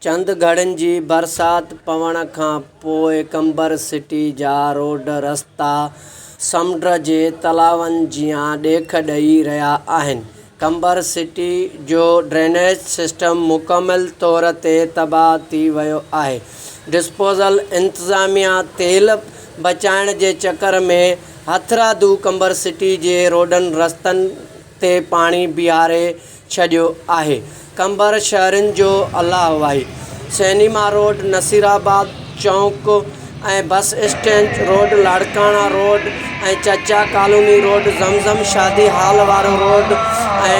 چند گهڙين جي برسات پوڻ کان پوء قمبر سٽي جا روڊ رستا سمنڊ جي تلائن جيان ڏيک ڏئي رهيا آهن. قمبر سٽي جو ڊرينيج سسٽم مڪمل طور تي تباهه ٿي ويو آهي. ڊسپوزل انتظاميا تيل بچائڻ جي چڪر ۾ هٿرادو قمبر سٽي جي روڊن رستن تي پاڻي بيهاري ڇڏيو آهي. قمبر شهرين جو الله واهي. سئنيما روڊ، نصيرآباد چونڪ ۽ bus stand road, Larkana road ۽ Chacha colony road, Zamzam Shadi hall وارو road ۽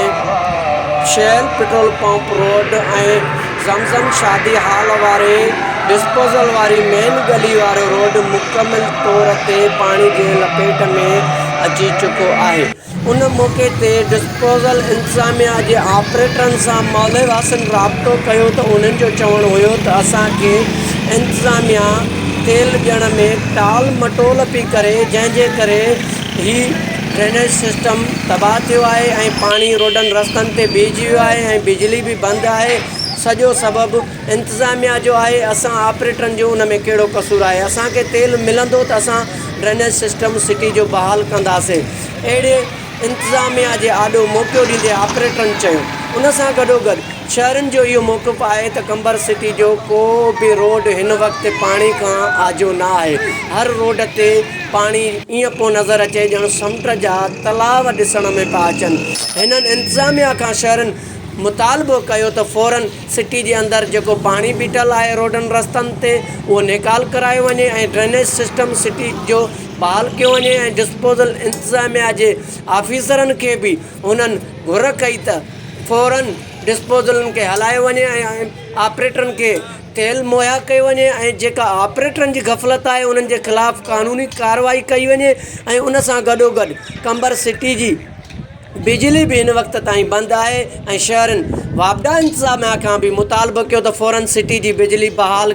Shell petrol pump road ۽ Zamzam Shadi hall واري ڊسپوزل واري مين ڳلي وارو روڊ مڪمل طور تي پاڻي جي لپيٽ ۾ اچي چڪو آهي. ان موقعي تي ڊسپوزل انتظاميا جي آپريٽرن سان محلي واسين رابطو ڪيو ته انهن جو چوڻ هيو ته اسان کي انتظاميا تيل ڏيڻ ۾ ٽال مٽول پئي ڪري جنهن جي ڪري هي ڊرينيج سسٽم تباهه ٿيو آهي ۽ پاڻي روڊن رستن تي بيهجي ويو آهي ۽ بجلي به بند آهي سڄو سبب انتظاميا جو آهي اسان آپريٽرن جو ان ۾ ڪهڙو قصور آهي اسان کي تيل ملندو ته اسان ڊرينيج سسٽم سٽي جو بحال ڪنداسين اهڙي انتظاميا جي آڏو موقعو ڏيندي آپريٽرن چيو ان سان گڏوگڏ شهرين جو اهو موقف آهي ته قمبر سٽي جو ڪو به روڊ هن وقت پاڻي کان آجو نه آهي هر روڊ تي پاڻي ائين پيو نظر اچي ڄڻ سمنڊ جا تلاء ڏسڻ ۾ پيا اچن هنن انتظاميا کان شهرين مطالبو ڪيو ته فورن سٽي جي اندر جيڪو پاڻي بيٺل آهي روڊن رستن تي اهو نيڪال ڪرايو وڃي ۽ ڊرينيج سسٽم سٽي جو بحال ڪيو وڃي ۽ ڊسپوزل انتظاميا جي آفيسرن کي به هنن گهر ڪئي ته فورن ڊسپوزلن کي هلايو وڃي ۽ آپريٽرن کي تيل مهيا ڪيو وڃي ۽ جيڪا آپريٽرن جي غفلت آهي انهن جي خلاف قانوني ڪارروائي ڪئي وڃي ۽ ان سان گڏوگڏ قمبر سٽي جي بجلي به هن وقت تائين بند آهي ۽ شهرين واپڊا انتظاميا کان به مطالبو ڪيو ته فورن سٽي جي بجلي بحال.